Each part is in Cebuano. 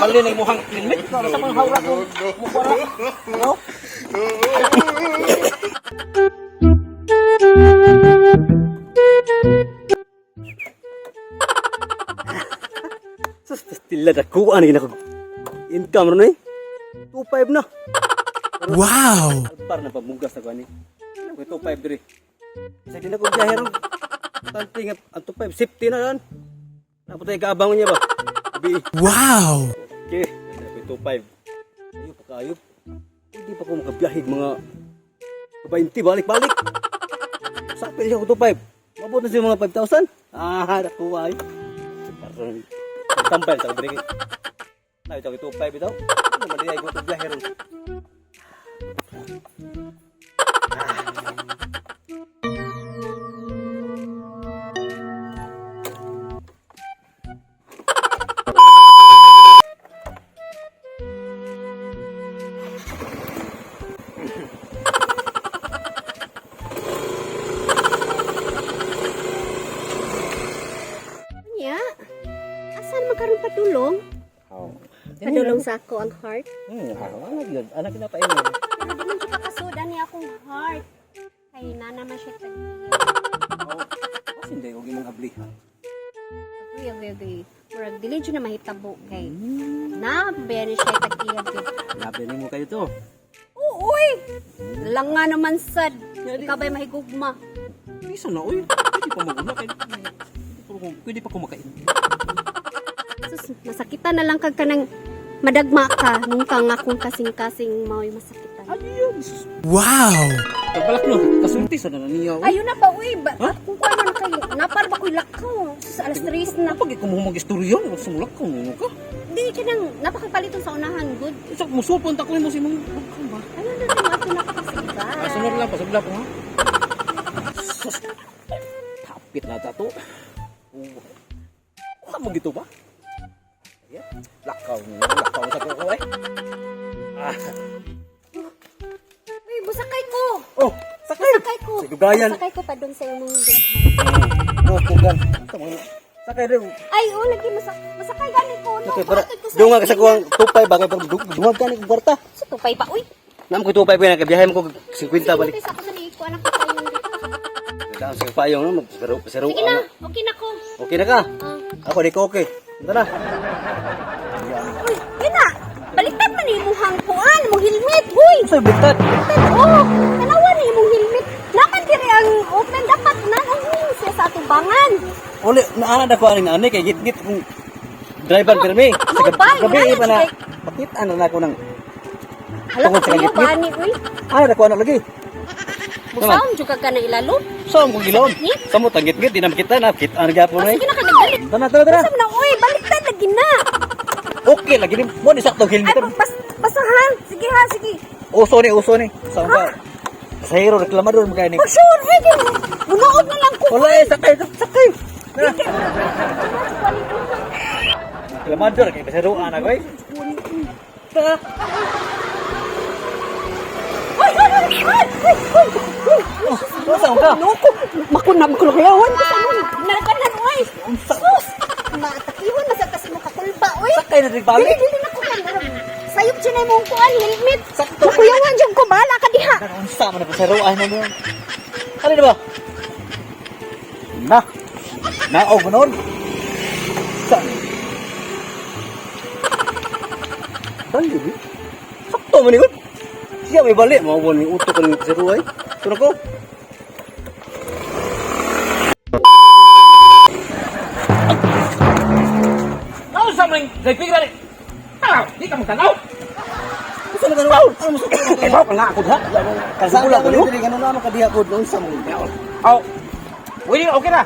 Bali na imuhang helmet. Sa mga hawra ko. Mukha. No? Sus, pastila na kuha na ko. Income ron eh. 2.5 na. Wow! Alpar na pamugas na ko ani. Ano ko 2.5 dire. Isa din ako biyahe ron. Tanti nga ang 2.5 safety na yan. Napot tayo kaabang niya ba? Bi. Wow! Okay, ano ko 2.5. Ayo pa kayo. Hindi pa ko makabiyahe mga 20 balik-balik. Sakit siya ko 2.5. Mabot na siya mga 5,000. Ah, nakuha ay. Parang tampal sa diri. Na ito 2.5 ito. Ano man diay ko biyahe ron. Nya, asan man karon padulong? Oh. Padulong sa ako ang heart. Anak yun. Anak na pa inyo. Pero di man siya kakasudan niya akong heart. Kay nana man siya tag-iya. Oh. Kasi hindi ko gimong ablihan. Agoy, agoy, agoy. Murag dili jud na mahitabo kay na ba ni siya tag-iya gyud. Labi ni mo kayo to. Oo, uy! Lang nga naman sad. Ikaw ba'y mahigugma? Isa na oy. Pwede pa maguna kay. Pwede pa kumakain. Sus, masakitan na lang kag kanang madagma ka nung kang akong kasing-kasing mao'y masakitan. Ayun. sus. Wow! Kabalak no. Kasulti sa na niya. oy. Ayun na ba, uy? Ba, Ha? kung kuha na kay, napar ba ko'y lakaw? Sus, alas 3 na. Pag ikaw mo mag-istorya, sumulak ka mo ka. Di ka nang napakapaliton sa unahan, good. Sa musupon ta ko mo si mong ka ba? Ano na lang ato na ka sa iba. Ah, sunod lang pasubla ko ha. Sus. Tapit na ta to. Oh. Kuha mo gito ba? Ayan. Lakaw mo, lakaw sa kuko eh. Ah. Uy, busakay ko. Oh, sakay. Busakay ko. Sa dugayan. Busakay ko pa doon sa imong dughan. Oh, kugan. Sakay rin. Ay, oh, lagi masakay gani ko. No, Okay, para pahatod ko sa dunga ka sa kuwang 2.5 bagay pero dungag ka ni kong kwarta. Sa tupay pa, uy. Nam ko 2.5 kaya nakabiyahe mo ko 50 balik. Sige, sa ako sa liiko, anak ko tayo. Daan sa payong no, magsaro pasaro. Sige na, okay na ko. Okay na ka? Ah. Ako di ko okay. Punta na. Uy, yun na. Baliktad man ni imong kuan, imong helmet, huy. Sa baliktad. Baliktad, oh. Tanawa ni imong helmet. Naman diri ang open dapat na ang siya sa atubangan. Uli, naana na ko aning ani kay gitgit kung driver pirmi. Mo ba? Gabi Wala pa na. siya. Pakita na na ako ng Hala Tungod ka sa kuya gitgit. ba ani, uy? Ay, na ko ano lagi. Busaon jud ka na ilalo. Sa akong gilon. Gitgit? Sa mo tang gitgit di na makita na kita na gyapon Oh, eh. sige na ka nagdalit. Tara tara tara. Basta na, uy, baliktad lagi na. Okay lagi ni mo ni sakto Ay, helmet. basta ha. Sige ha, sige. Uso ni uso ni. Sa ka. Pasahero reklamador mo kay ni. For sure, eh, di. Munood na lang ko. Wala eh sakay sakay. Na. Reklamador kay pasahero ana ko eh. Tara. Uy, uy, uy, uy, uy, uy, uy. Unsa ka? Loko. Makuna, makuloklawan ko sa nun. Naganan, uy. Sus! Matakihon na sa kasi mo kakulba, uy. Sakay na rin Dili, balik. dili na ko kan. Sayop dyan na imong kuan, helmet. Sakto. Makuyawan dyan ko, bahala ka diha. Unsa man na pasahero ay na mo. Ano na ba? Na. Naog mo noon. Sa. Bali bi. Sakto man ni gud. Siya may bali mao ni utok ko ni pasahero ay. Tuna ko. Ano sa mga driving ni? Ah, di ka magtanaw. Unsa man ka Ano mo sa Kay ba ka nga ako ha? Kalsada ko diri ngano na ka diha ko unsa mo. Aw. Pwede okay na.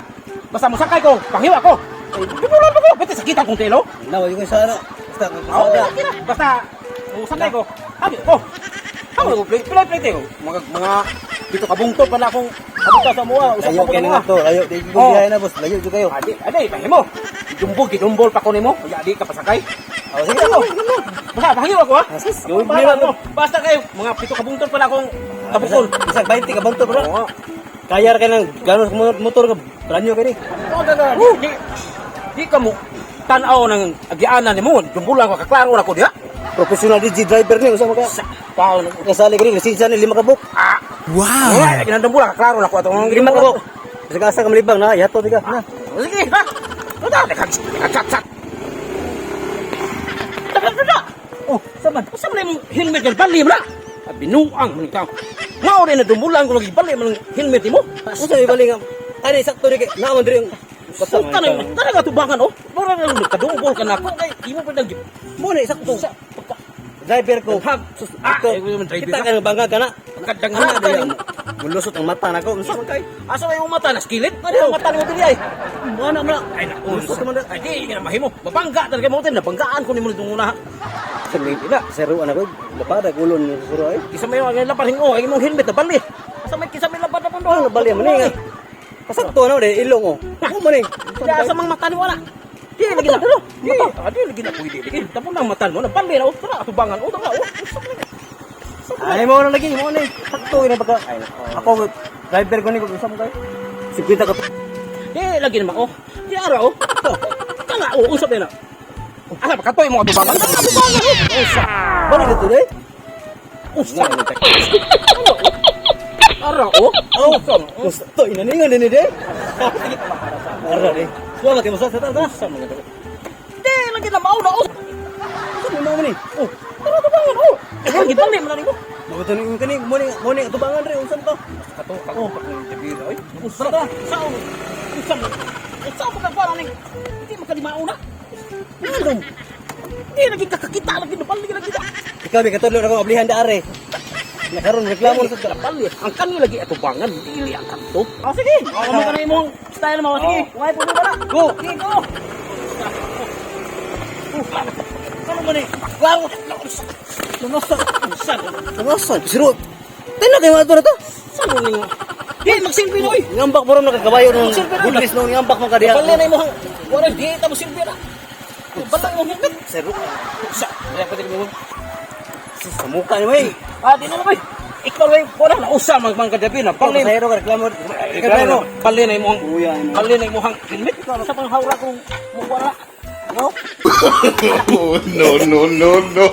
Basta musakay ko, panghiwa ko. Pinulan pa ko, pwede sakitan kong telo. Na wa yung sa ana. Basta Aw, kalsada. okay na. Basta musakay ko. Abi ko. Ako ko play play play tayo. Mga dito kabungtod pa na akong kabungtod sa mua, usa Layo pa kay ko na to. Layo di ko Oh. biyahe na boss. Layo jud kayo. Adi, adi, pahimo. Gidumbol, gidumbol pa ko nimo. Kaya di ka pasakay. Oh, sige na. Basta pahiwa ko ha. Yung Bahala mo. Basta kayo, mga pito kabungtod pa na akong kabukol. Bisag 20 ka bangto bro. Oo. Kaya ra kay nang ganon motor ka branyo kay ni. Oo, gaga. Di ka mo. Tanaw ng agianan nimo, dumbulan ko kaklaro ra ko diha. Professional DJ driver ni unsa man ka? Sa tao ng Kasali ka rin, lisensya ni lima ka book. ah. Wow! Wala ginadumbulan kaklaro na ko atong Lima ka book. Bisag asa ka malibang na, ihatod ka. Na. Sige, ha. Tuta, nagchat-chat. Tagal na. Oh, saman. Usa man imong helmet kan bali mo na. Ah, binuang man ikaw. Mao rin na dumbulan ko lagi bali man ang helmet nimo. Unsa may bali nga? Ani sakto ri kay naa man diri ang Basta man talaga tubangan oh. Mura na kadungol ka nako kay imo pa nang Mo na sakto. sa pagka Driver ko. Hag, Sus, ah, ito. eh, man driver Kita ka. ka nga bangga ka na. Pagkadangan Ana na diri. diri. Mulusot ang mata nako. Unsa man kay? Asa may imong mata na skillet? Ano ang mata nimo diri ay? Ana man. Ay naku, Lusot man na. ay di na mahimo. Mabangga talaga mo nabanggaan ko nimo nitong una. Ina, sero ana ko. Lapada gulon ni sero ay. Kisa may ang lapan hingo, ang imong helmet na bali. Asa may kisa may lapan na pundo. Ano bali man ni? Kasakto na diri ilong oh. Mo man ni. Di asa mang mata ni wala. Di lagi na. Di, ah, di lagi na pwede. Lagi tapon lang mata mo na bali na oh. Tara tubangan oh, tara oh. Ay mo na lagi mo ni. Sakto ina baka. Ay nako. Ako driver ko ni ko unsa man kay? 50 ka. Di lagi naman oh. Di ara oh. Tara oh, usap na. Asa pa katoy mo atubangan? Tara atubangan oh. Usa. Bali dito dai. Usa. Ara oh. Oh, gusto ina ni nga ni dai. Ara ni. Suwa kay mo sa ta. Usa mga to. Di lagi na mao na oh. Unsa man mo ni? Oh, tara tubangan oh. Eh, gibali man na nimo. Mo to ni kani mo ni atubangan re unsa man ka? Kato, kato, oh. Oy. Usa ka. Sa usa mo. Usa mo ka kuan ning. Hindi makadimao na. Ano? Di lagi kakakita lagi nabali lagi na. Ikaw may katudlo na ko ablihan da are. Nakaron reklamo na sa Nabali. Ang kani lagi atubangan, dili ang kanto. Oh, sige. Oh, mo kana imong style mo. Sige. Way po na. Go. Sige, go. Ano man eh? Klaro. Lunosan. Usa. Lunosan. Siro. Tena kay mga to na to. Sa mo ning. Di magsilbi na oy. Ngambak mo ron nakakabayo nung Silver na. goodness nung ngambak mo kadiha. Bali na imong wala di ta mo silbi na. Bala imong helmet. Siro. Usa. Wala pa din mo. Sa mukha ni may. Ah, di na lang, Ikaw ay wala na usa mang mga kadabi na Pang bali. pasahero ka reklamo. Reklamo. Bali na imong Kuya, imo. bali na imong helmet. Sa panghawra kong mo wala. No? Oh, no, no, no, no.